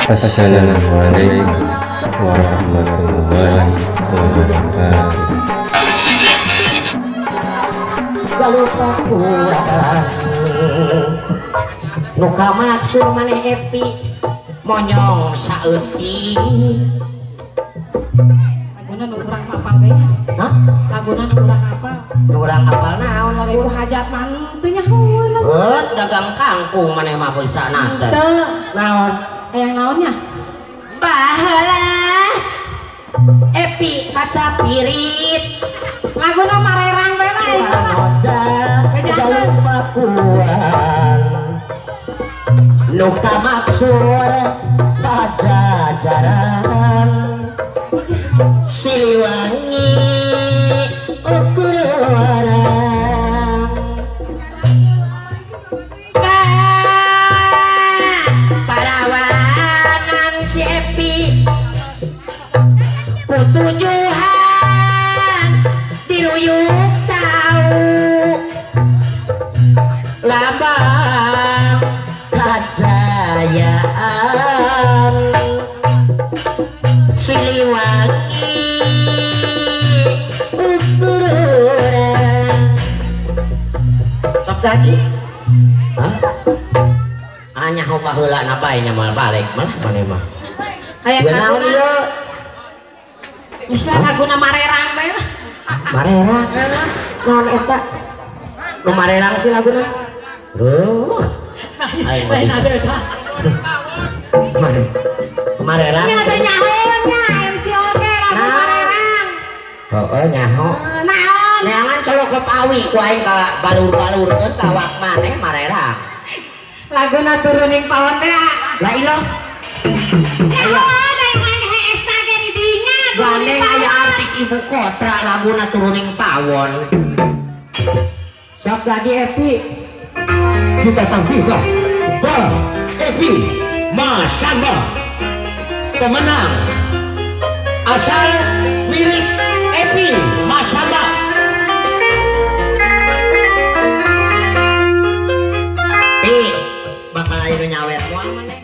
Assalamualaikum warahmatullahi wabarakatuh. Nu kamaksud maneh Epi monyong saeutik. Laguna nu urang hafal we nya. Hah? Laguna nu urang hafal. Nu urang hafal naon lagu hajat man teu nyahoeun lagu. Heuh, dagang kangkung maneh mah bisa teh. Teu. Naon? Hayang naonnya? Baheula Epi kaca pirit. Laguna marerang we lah eta mah. Jalur pakuan nu kamaksud pajajaran Siliwangi ukur warang parawanan si Epi kutujuhan diruyuk cau lambang kajayaan Siliwangi ukuran. Sok lagi? Hah? Anya hoba heula na bae nya moal balik malah maneh mah. Hayang naon ieu? Geus lah laguna marerang bae lah. Marerang? Naon eta? Nu marerang sih laguna? Ruh. Aing mah bisa. Marerang. Nya teh nyahoeun nya MC oge lagu marerang. Heeh nyaho. Naon? Neangan colok awi ku aing ka balur-balurkeun ka awak maneh marerang. Laguna turuning pawon teh. La ilah. Nyahoeun aing mah hees ge di dinya. Gandeng aya artis ibu kota laguna turuning pawon. Sok lagi Epi. Kita tampilkan Bang Epi Masamba pemenang asal milik Epi Masamba. Pi bakal ayo nyawer moal maneh.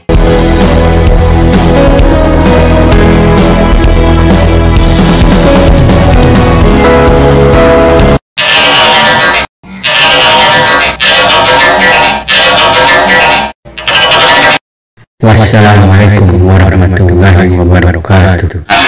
Wassalamualaikum warahmatullahi wabarakatuh.